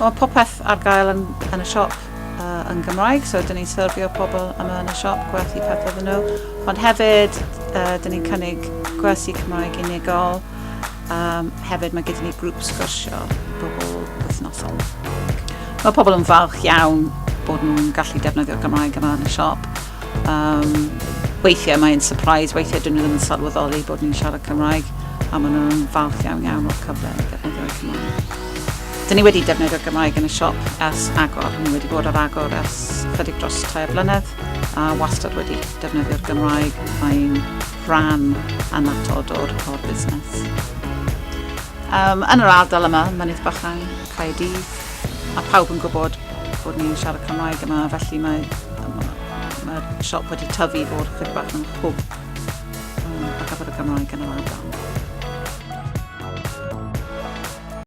Mae popeth ar gael yn, yn y siop yn Gymraeg, so dyn ni'n syrfio pobl yma yn y siop, gwerthu pethau iddyn nhw. Ond hefyd, dyn ni'n cynnig gwersi Cymraeg unigol. Hefyd mae gyda ni grŵp sgwrsio bobl wythnosol. Mae pobl yn falch iawn bod nhw'n gallu defnyddio'r Gymraeg yma yn y siop. Weithiau mae'n surprise, weithiau dyn nhw ddim yn sylweddoli bod ni'n siarad Cymraeg a maen nhw'n falch iawn iawn o'r cyfle i defnyddio'r Cymraeg. Dyn ni wedi defnyddio'r Gymraeg yn y siop ers agor. Ni wedi bod ar agor ers chydig dros 3 blynedd a wastad wedi defnyddio'r Gymraeg. Mae'n rhan annatod o'r, or busnes. Yn yr ardal yma, Mynydd Bychan, Caerdydd, a pawb yn gwybod bod ni'n siarad Cymraeg yma, felly mae, mae'r siop wedi tyfu i fod chydig bach yn hwb ar gyfer y Gymraeg yn yr ardal.